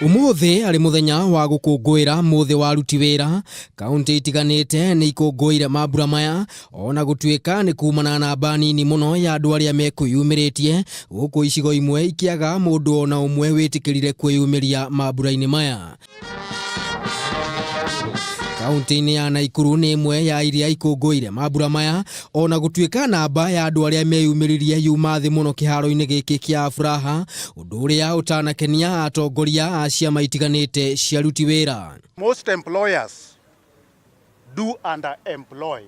Ũmũthĩ arĩ mũthenya wa gũkũngũĩra mũthĩ wa aruti wĩra, kaũntĩ itiganĩte nĩ ikũngũĩire mambura maya ona gũtuĩka nĩ kumana na namba nini mũno ya andũ arĩa mekwĩyumĩrĩtie, gũkũ icigo imwe ikĩaga mũndũ ona ũmwe wĩtĩkĩrire kwĩyumĩria mambura-inĩ maya. Kaũntĩ-inĩ ya Naikuru nĩ ĩmwe ya iria ikũngũĩire mambura maya ona gũtuĩka namba ya andũ arĩa meyumĩririe yuma thĩ mũno kĩharo-inĩ gĩkĩ kĩa Afraha, ũndũ ũrĩa ũtanakenia atongoria a ciama itiganĩte cia aruti wĩra. Most employers do underemploy.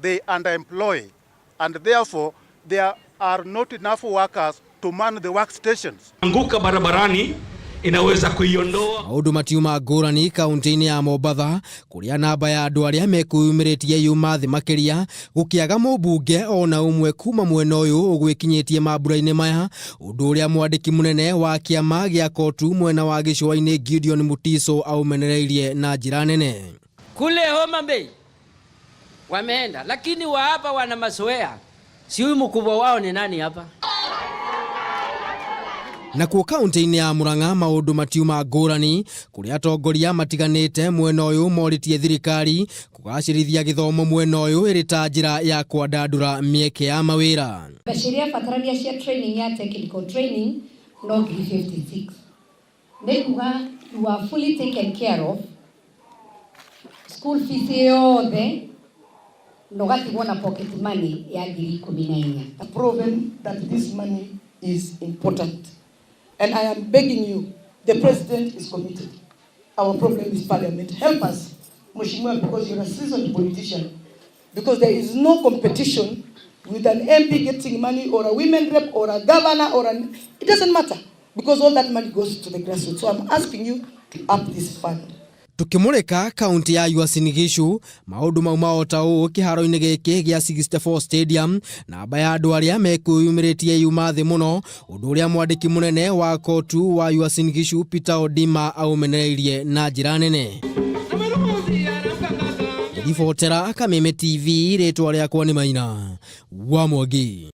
They underemploy and therefore there are not enough workers to man the workstations. Anguka barabarani inaweza kuiondoa. Maũndũ matiuma ngũrani kaũntĩ-inĩ ya Mombatha kũrĩa namba ya andũ arĩa mekwĩyumĩrĩtie yuma thĩ makĩria gũkĩaga mũmbunge ona ũmwe kuma mwena ũyũ ũgwĩkinyĩtie mambura-inĩ maya, ũndũ ũrĩa mwandĩki mũnene wa kĩama gĩa KOTU mwena wa gĩcũa-inĩ Gideon Mutiso aumenereirie na njĩra nene. Kule Homa Bay wameenda, lakini wa hapa wana mazoea. Si huyu mkubwa wao ni nani hapa? Nakuo kaũntĩ-inĩ ya Murang'a maũndũ matiuma ngũrani kũrĩa atongoria matiganĩte mwena ũyũ morĩtie thirikari kũgacĩrithia gĩthomo mwena ũyũ ĩrĩ ta njĩra ya kwandandũra mĩeke ya mawĩra. Mbeca iria batarania cia training ya technical training no 56 nĩ kuga you are fully taken care of, school fees yothe na ũgatigwo na pocket money ya 14,000. Proven that this money is important. And I am begging you, the president is committed. Our problem is parliament. Help us, Mheshimiwa, because you're a seasoned politician. Because there is no competition with an MP getting money or a women rep or a governor or an... It doesn't matter because all that money goes to the grassroots. So I'm asking you to up this fund. Tukimurika kaunti ya Uasin Gishu, maũndũ mauma o ta ũũ kĩharo-inĩ gĩkĩ gĩa 64 Stadium, namba ya andũ arĩa mekwĩyumĩrĩtie yuma thĩ mũno, ũndũ ũrĩa mwandĩki mũnene wa KOTU wa Uasin Gishu Peter Odima aumenereirie na njĩra nene. Ngĩribotera Kameme TV, rĩtwa rĩakwa nĩ Maina wa Mwangi.